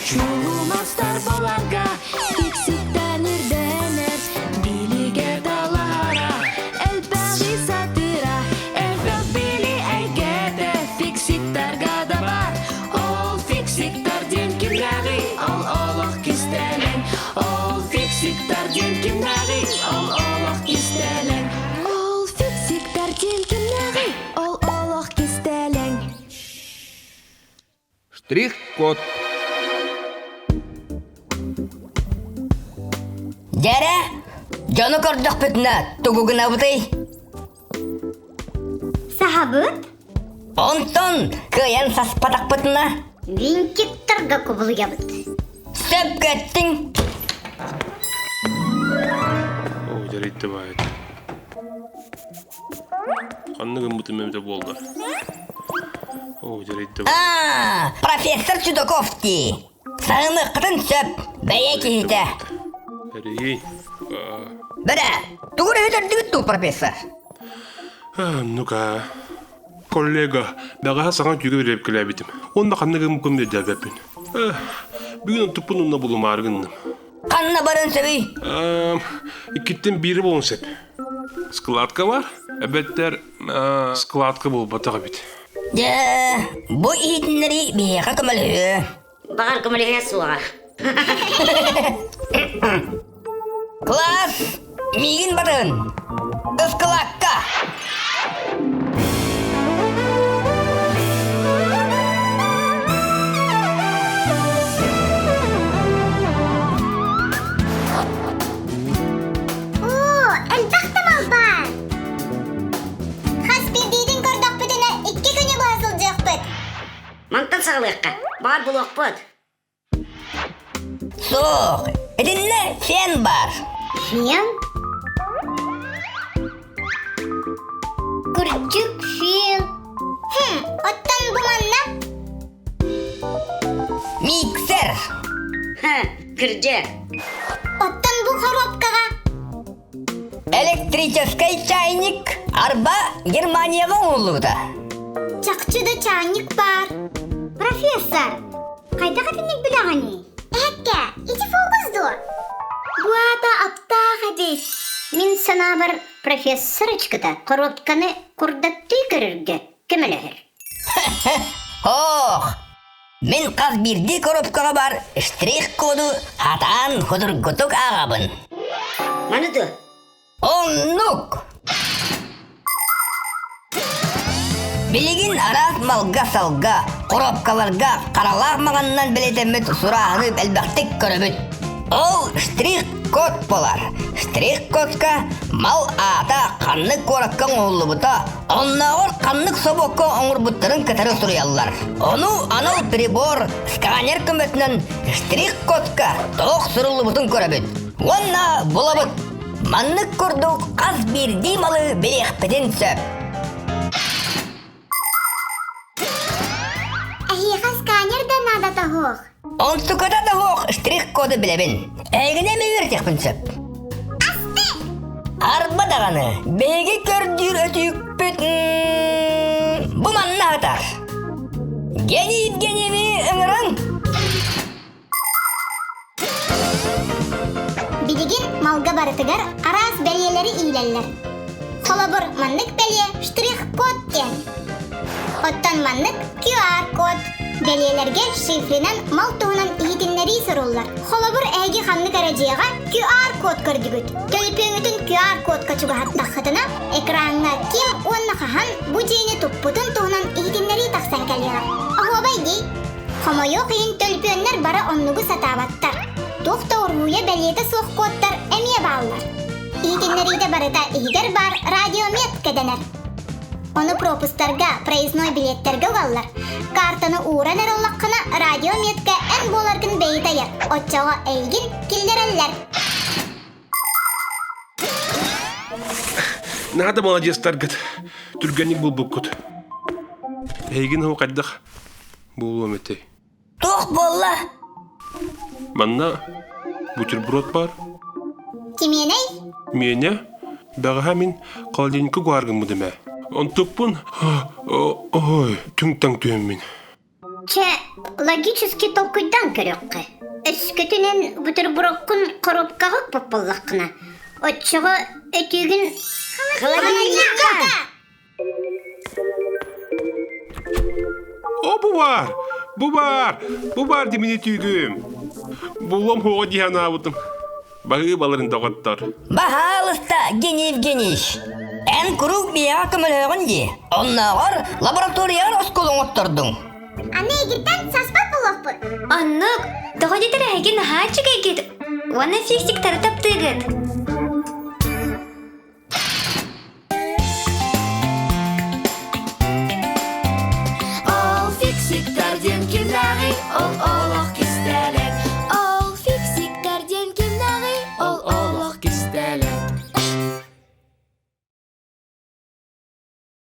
Чулумастар баларга тикситтэн үрдэнэр, билигэ талаһара, элбэҕи сатыыра, элбэх били эйгэтэ фиксиктарга да бар. Ол фиксиктар диэн кимнээҕий? Ол олох кистэлэҥ. Ол фиксиктар диэн кимнээҕий? Ол олох кистэлэҥ. Ол фиксиктар диэн кимнээҕий? Ол олох кистэлэҥ. Штрих-код. Дьэрэ, дьону көрдөхпүтүнэ тугу гынабытый? Саһабыт? Онтон кыайан саспатахпытына? Винтиктарга кубулуйабыт. Сөпкө эттиҥ. Оо, дьарыйда баайыт. Ханнык гыммытым эбитэ буолла. Оо, дьарыйда Аа, профессор Чудаков дии. Саҥыныаххытын сөп, бэйэ киһитэ. Эрий. Бэрэ, тугу эрэ өтөрдүгүт дуу, профессор? Ну-ка, коллега, бэҕэһээ саҥа түүгэ бирэпкэлээбитим. Уонна ханнык гыммыккын өйдөөбөппүн. Бүгүн онтукпун онно булумаары гынным. Ханна баран сөбүй? Иккиттэн биири буолуон сөп. Складка бар, эбэттэр складка буолбатах эбит. Дьэ, бу иһитиннэрии биһиэхэ көмөлөһүө. Баҕар көмөлөһүө суоҕа. Класс, миигин батын! Ыскылаакка! Оо, элбэх да мал баар! Хас биирдиитин көрдөхпүтүнэ икки күнү быһа сылдьыахпыт. Мантан саҕалыахха. Баар булуохпут. Суох, итиннэ фен баар. Фен? Кырдьык фен. Хм, оттон бу манна? Миксер. Ха, кырдьык. Оттон бу коробкаҕа? Электрическэй чайник арба Германияҕа оҥоһуллубута. Чахчы да чайник баар. Профессор, хайдах итинник билэҕиний? Эһэккэ, ити фокус дуо? Бу аата аптаах эбит. Мин санаабар профессор ычкыта коробканы курдаттыы көрөргө көмөлөһөр. Ох, Мин хас биирдии коробкаҕа баар штрих-коду хатаан судургутук ааҕабын. Маны дуо? Оннук! Билигин араас малга-салга, коробкаларга харалаах маҥанынан бэлиэтэммит сурааһыны элбэхтик көрөбүт. Ол штрих-код буолар. Штрих-кодка мал аата ханнык куоракка оҥоһуллубута, Оннооҕор ханнык собуокка оҥорбуттарын кытары суруйаллар. Ону анал прибор, сканер көмөтүнэн штрих-кодка туох суруллубутун көрөбүт. Уонна булабыт. Маннык курдук хас биирдии малы билиэхпитин сөп. Эһиэхэ сканер да наадата суох. Онтуката да суох штрих-коду билэбин. Эйигини эмиэ үөрэтиэхпин сөп. Арба даҕаны, биһиги көрдүүр өтүүкпүт бу манна сытар. Гений Евгеньеви ыҥырыҥ! Билигин малга барытыгар араас бэлиэлэри иилэллэр. Холобур, маннык бэлиэ штрих-код диэн. Оттон маннык QR-код. Бэлиэлэргэ шифринэн мал туһунан иһитиннэрии суруллар. Холобур, эһиги ханнык эрэ дьиэҕэ QR-код көрдүгүт. Төлөпүөҥҥүтүн QR-кодка чугаһаттаххытына, экраҥҥа ким уонна хаһан бу дьиэни туппутун туһунан иһитиннэрии тахсан кэлиэҕэ. Оһуобай дии! Хомойуох иһин төлөпүөннэр бары оннугу сатаабаттар. Туох да уруһуйа бэлиэтэ суох кодтар эмиэ бааллар. Иһитиннэриитэ барыта иһигэр баар радиометка дэнэр. Ону пропустарга, проездной билиэттэргэ угаллар. Картаны ууран эрэ ыллаххына, радиометка эн буоларгын бэйэтэ ыйар, оччоҕо эйигин киллэрэллэр. Наада маладьыастаргыт, түргэнник булбуккут. Эһигин ол хайдах буолуом этэй? Туох буолла? Манна бутерброд бар. Кимиэнэй? Миэнэ. Бэҕэһээ мин холодильникка угааргыммытым ээ. Онтукпун ой, түҥ-таҥ түһэммин. Чэ, логически толкуйдаан көрүөххэ. Өскөтүнэн бутерброккун коробкаҕа укпут буоллаххына, оччоҕо өтүүгүн Холодильникка! О, бу баар! Бу баар! Бу баар димини түүгүм! Булуом хуоҕа дии санаабытым. Баһыыбаларын доҕоттор. Баһаалыста, Гений Евгеньевич. Эн куруук биһиэхэ көмөлөһөҕүн дии. Оннооҕор лабораторияҕар оскуола оҥоттордуҥ. Аны эйигиттэн саспат буолуохпут. Оннук, тоҕо диэтэр эһиги наһаа үчүгэйгит уонна фиксиктары таптыыгыт.